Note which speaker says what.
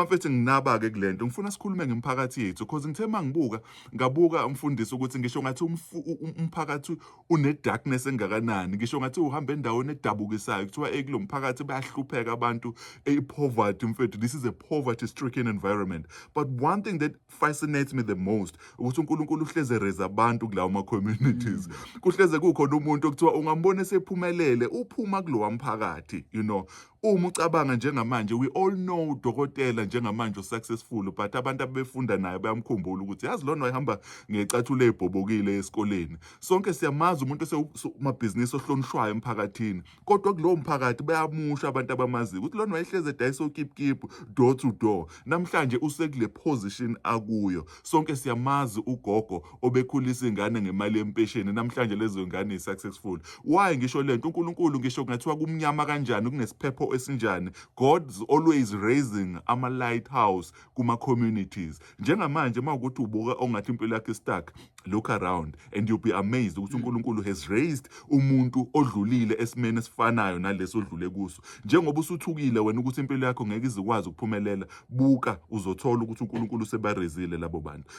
Speaker 1: Mfethu, nginaba-ke kule nto, ngifuna sikhulume ngemiphakathi yethu, cause ngithe uma ngibuka, ngabuka umfundisi, ukuthi ngisho ngathi umphakathi une-darkness engakanani, ngisho ngathi uhamba endaweni edabukisayo, kuthiwa ekulo mphakathi bayahlupheka abantu, i-poverty, mfethu, this is a poverty stricken environment. But one thing that fascinates me the most ukuthi uNkulunkulu uhleze raise abantu kulawo ma-communities. Kuhleze kukhona umuntu okuthiwa ungambona esephumelele, uphuma kulowa mphakathi. Uma ucabanga njengamanje, we all know udokotela njengamanje successful, but abantu abebefunda naye bayamkhumbula ukuthi yazi lona wayehamba ngecathulo ey'bhobokile esikoleni. Sonke siyamazi umuntu osemabhizinisi ohlonishwayo emphakathini, kodwa kulowo mphakathi bayamusha abantu abamaziyo ukuthi lona wayehlezi edayisa okipkipu door to door, namhlanje usekule position akuyo. Sonke siyamazi ugogo obekhulisa ingane ngemali yempesheni, namhlanje lezo ngane i-successful. Why ngisho lento? UNkulunkulu, ngisho kungathiwa kumnyama kanjani, kunesiphepho esinjani, God's always raising ama-lighthouse kuma-communities. Njengamanje uma ukuthi ubuka ongathi impilo yakho stuck, look around and you'll be amazed ukuthi uNkulunkulu has raised umuntu odlulile esimeni esifanayo naleso odlule kuso. Njengoba usuthukile wena ukuthi impilo yakho ngeke izikwazi ukuphumelela, buka, uzothola ukuthi uNkulunkulu sebarezile labo bantu.